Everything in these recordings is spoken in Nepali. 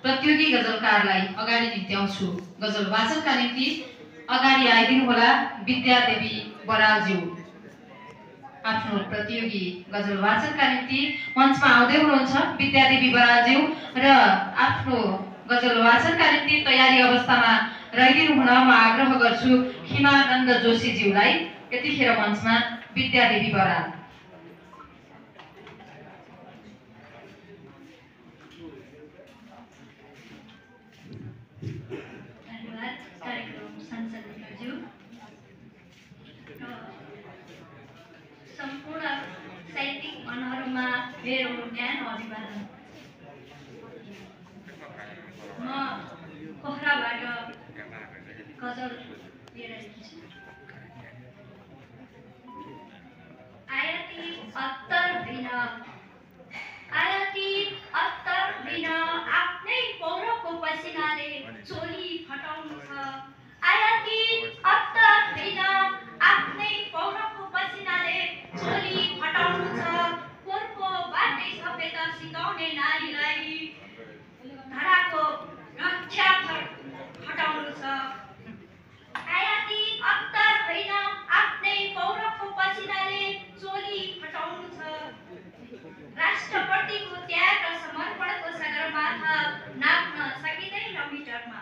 प्रतियोगी गजलकारलाई अगाडि निम्त्याउँछु। गजल वाचनका निम्ति अगाडि आइदिनु होला विद्यादेवी बराज्यू। आफ्नो प्रतियोगी गजल वाचनका निम्ति मञ्चमा आउँदै हुनुहुन्छ विद्यादेवी बराज्यू र आफ्नो गजल वाचनका निम्ति तयारी अवस्थामा रहिदिनु हुन म आग्रह गर्छु हिमानन्द जोशीज्यूलाई। यतिखेर मञ्चमा विद्यादेवी बराल। सम्पूर्ण साहित्यिक मनहरूमा मेरो ज्ञान अभिवादन। म पोखराबाट गजल लिएर आएकी छु। आयाती अत्तर बिना आफ्नै पौरखको पसिनाले चोली फटाउनु छ। आयाती अत्तर बिना आफ्नै पौरखको पसिनाले चोली फटाउनु छ। कोरको बाटै सफेद सिकाउने नारीलाई धराको रक्षा हटाउनु छ। आयाती अत्तर होइन आफ्नै पौरखको पसिनाले चोली फटाउनु छ। राष्ट्रपतिको त्याग र समर्पणको सगरमाथा नाप्न सकिँदैन मिटरमा।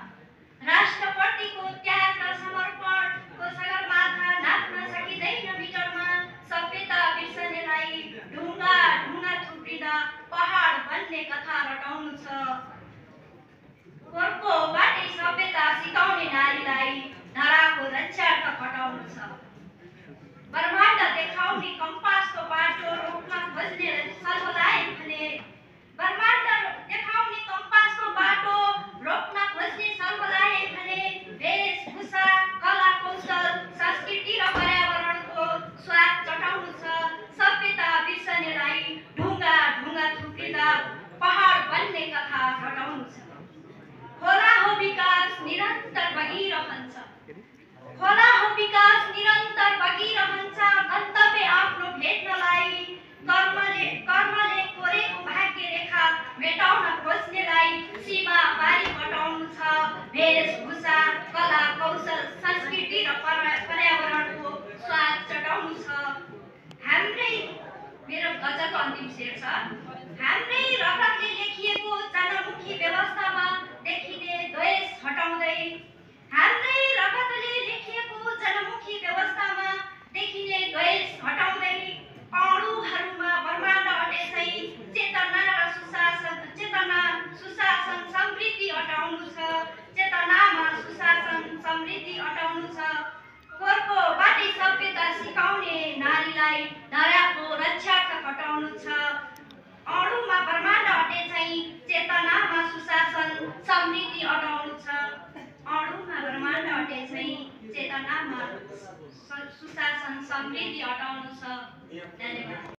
राष्ट्रपतिको त्याग र समर्पणको सगरमाथा नाप्न सकिँदैन मिटरमा। सभ्यता बिर्सनेलाई ढुङ्गा थुप्रिँदा पहाड बन्ने कथा रटाउनु छ। कोरको बाटै सभ्यता सिकाउने नारीलाई धराको रक्षार्थ खटाउनु छ। ब्रह्माण्ड देखाउने कम्पासको बाटो रोक्न खोज्ने सर्वलाई भने। ब्रह्माण्ड देखाउने कम्पासको बाटो रोक्न खोज्ने सर्वलाई भने। वेशभूषा कला कौशल संस्कृति र पर्यावरणको स्वाद चटाउनु छ। सभ्यता बिर्सनेलाई ढुङ्गा थुप्रिँदा पहाड बन्ने कथा रटाउनु छ। खोला हो विकास निरन्तर बगिरहन्छ। खोला हो विकास निरन्तर बगिरहन्छ। गन्तव्य आफ्नो भेट्नलाई कर्मले कोरेको भाग्य रेखा मेटाउन खोज्नेलाई सीमा बारी बटाउनु छ। वेशभूषा कला कौशल संस्कृति र पर्यावरणको स्वाद चटाउनु छ। मेरो गजलको अन्तिम शेर छ। हाम्रै रगतले लेखिएको जनमुखी व्यवस्थामा देखिने द्वेष हटाउँदै। हाम्रै रगतले लेखिएको जनमुखी व्यवस्थामा देखिने द्वेष हटाउँदै। अणुहरूमा ब्रह्माण्ड अटेसै चेतना सुशासन समृद्धि अटाउनु छ। चेतनामा सुशासन समृद्धि अटाउनु छ। कोरको बाटै सभ्यता सिकाउने नारीलाई धराको रक्षार्थ खटाउनु छ। अणुमा ब्रह्माण्ड अटेसै चेतनामा सुशासन समृद्धि अटाउनु छ। अणुमा ब्रह्माण्ड अटेसै चेतनामा सुशासन समृद्धि अटाउनु छ। धन्यवाद।